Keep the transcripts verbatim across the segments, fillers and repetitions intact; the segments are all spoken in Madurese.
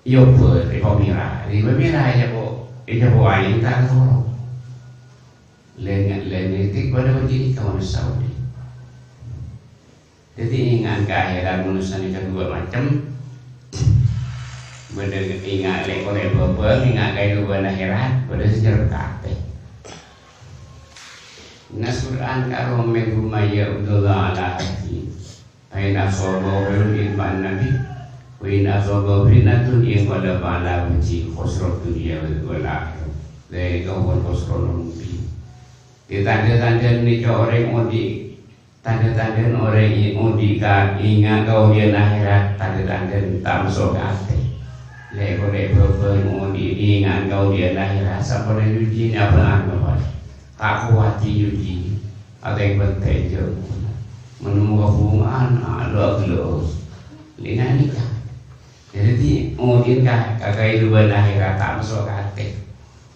Iyâ, bâ, è pamèra. È pamèra, iyâ, bâ, iyâ, bâ, aèng ta' toro'. Lèng-, lèng-, nètik padâ bâdhi nèka manossa odi'. Dhâddhi, enga' ka akhèrat manossa nèka duwâ' macem. Bâdâ enga' lè-, korè bhâbhâng, enga' kaèrowan akhèrat, bâdâ sè nyerrep ka atè. Nas Qur'an karo mèng bumaya udullah ala hadi. Fa in asabahu khairun itma'anna bih, wa in asabathu fitnatun inqalaba ala wajhihi khasira dunya wal akhirah. Dzalika huwal khusranul mubin. Di tandhâ-tandhâna nèka orèng odi', tandhâ-tandhâna orèng odi' ka enga' kaodi'ân akhèrat, tandhâ-tandhâna ta' maso' ka atè. Lè-, korè bhâbhâng odi' enga' kaodi'ân akhèrat, samponna nyuci nyabâ'ân apa? Ta' kowat nyuci, atè bântè jhâ'. Mon moghâ bhunga'an, adu agello'. Lèna nèka. Dhâddhi, odi'na ka, ka kaèrowan akhèrat ta' maso' ka atè.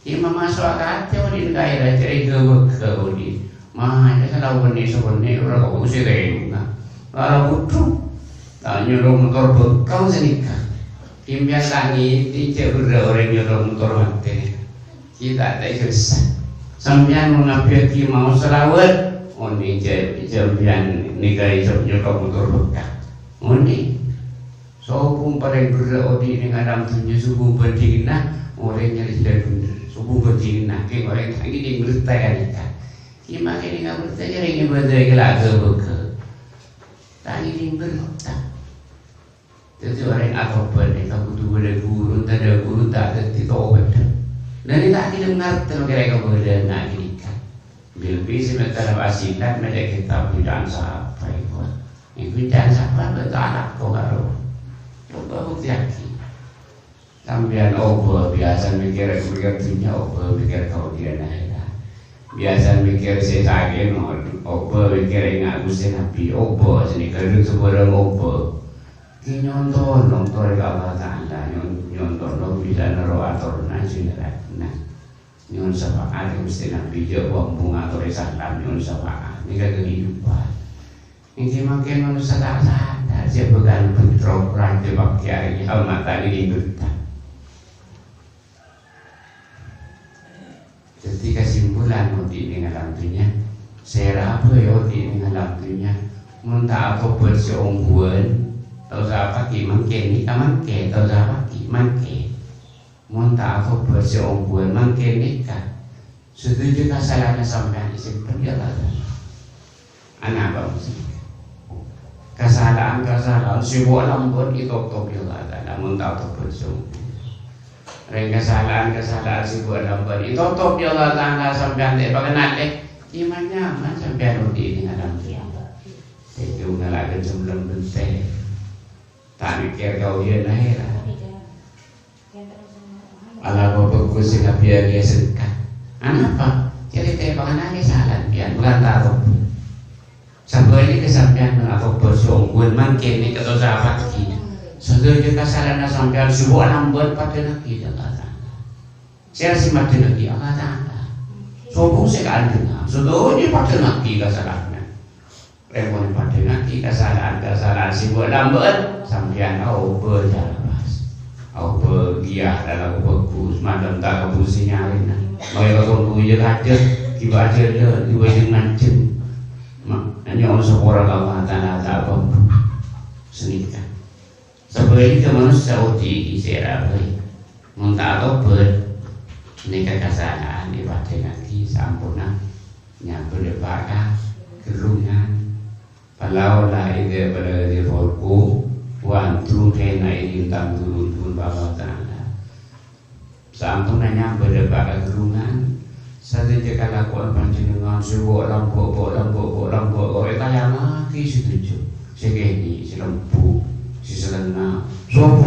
Yâ, ma' maso' ka atè odi'na ka akhèrat, jârèya ghâbâghâ odi'. Ma, yâ, sala wènè-sawènè ora kok sè rènga. Lara budhu. Ta' nyoro motor bengkal sè nèka. Kèng biasa ngèdhing jhâ' berrâ' orèng nyoro motor matè. Kita ta' bisa. Sampèyan mon ngabbhiyâghi maos salawat, onèng jhâ', sampèyan nèka iso nyoro motor bengkal. Onèng. Sobung palèng berrâ' odi' neng alam dhunnya, sobung bhândhinganna orèng nyarè jhâlân bhender. Sobung bhândhinganna, kèng orèng ta' ngèdhing bertè nèka. Kèng makè nèka bertè nyarè ngibâdâ èkala ghâbâghâ. Ta' ngèdhing bertè. Dhâddhi orèng atobhât nèka kodhu bâdâ ghuru, tadâ' ghuru ta' dhâddhi tobhât. Nèka ta' kèdhing ngartè makè rèng kabâdâ'ân nèka. Bilbi sè mètèra wasilat mècè' kitab bidhâ'ân sapa, ibu? Iku can sapa bhâto alako karo. Coba buktèyaghi. Sampèyan obâ biyasa mèkkèr, mèkkèr dhunnya, obâ mèkkèr kaodi'ân akhèrat. Biyasa mèkkèr sè sakè'na, obâ mèkkèr enga' Ghustè Nabbhi, obâ sè nèka dhu sabhârâng obâ. Ghi' nyontono torè ka Allah Ta'ala, nyon-, nyontono bisa noro' atorna jhunaratna. Nyo'on syafaat ka Ghustè Nabbhi, jhâ' bhung-bhung atorè salam, nyo'on syafaat. Nèka kehidupan. Ènggi mangkèn manossa ta' sadar, jhâ' bhâkal bentrok, rajâ paghi arè kiamat ta' ngèdhing bertè. Dhâddhi, kasimpulan odi' neng alam dhunnya, sèra bhâi odi' neng alam dhunnya, mon ta' atobhât sè ongghuwân, ta' osa paghi mangkèn, nèka mangkèn, ta' osa paghi mangkèn. Mon ta' atobhât sè ongghuwân mangkèn nèka, sadhâjâ kasala'anna sampèyan èsèmpen, ya Allah Ta'ala. Anapa maksudnya? Kasala'an-kasala'an sè bu' lambân ètotop, ya Allah Ta'ala, mon ta' atobhât sè ongghuwân. Rèng kasala'an-kasala'an sè bu' lambân ètotop, ya Allah Ta'ala, sampèyan ta' èpakennalè, nyaman-nyaman sampèyan odi' neng alam dhunnya. Tèdung ngalakè jemblem benteng. Ta' mèkkèr kaodi'ân akhèrat. Alako bhâghus sè kabiyâ-kiyâ sengka. Anapa? Carèta panganangè salah sampèyan, bukan ta' atobhât. Sabhâligghâ sampèyan neng atobhât sè ongghuwân mangkèn nèka ta' osa paghi. Sadhâjâ kasala'anna sampèyan sè bu' lambân paddhângngaghi ka Allah Ta'ala. Sèra sè maddhângngaghi? Allah Ta'ala. Sobung sè kaanjhângan, sadhâjâ paddhângngaghi kasala'anna. Rèng mon èpaddhângngaghi kasala'an-kasala'an sè bu' lambân, sampèyan aobâ jhâ' pas. Aobâ ghi' alako bhâghus, malem ta' kabusè nyarèna. Mangkèn katon bhuyâ kajâ, ghibâ ajhâlân, ghibâ jhâng-manjhâng. Ma-, nyo'on sapora ka Allah Ta'ala ta' bhung-bhung. Sanèka. Sabhâligghâ manossa odi' sèra bhâi. Mon ta' atobhât, nèka kasala'an èpaddhângngaghi saamponna nyabâ dâpa' ka ghârrungan. Falaula idza balaghatil hulqum wa antum hina'idzin tanzurun, pun Allah Ta'ala. Saamponna nyabâ dâpa' ka ghârrungan, sadhâjâ kalakowan panjhennengngan sè bo' lambâ', bo' lambâ', bo' lambâ', kok ètayangngaghi sadhâjâ. Sè kènè', sè lembut, sè satengnga. Sobung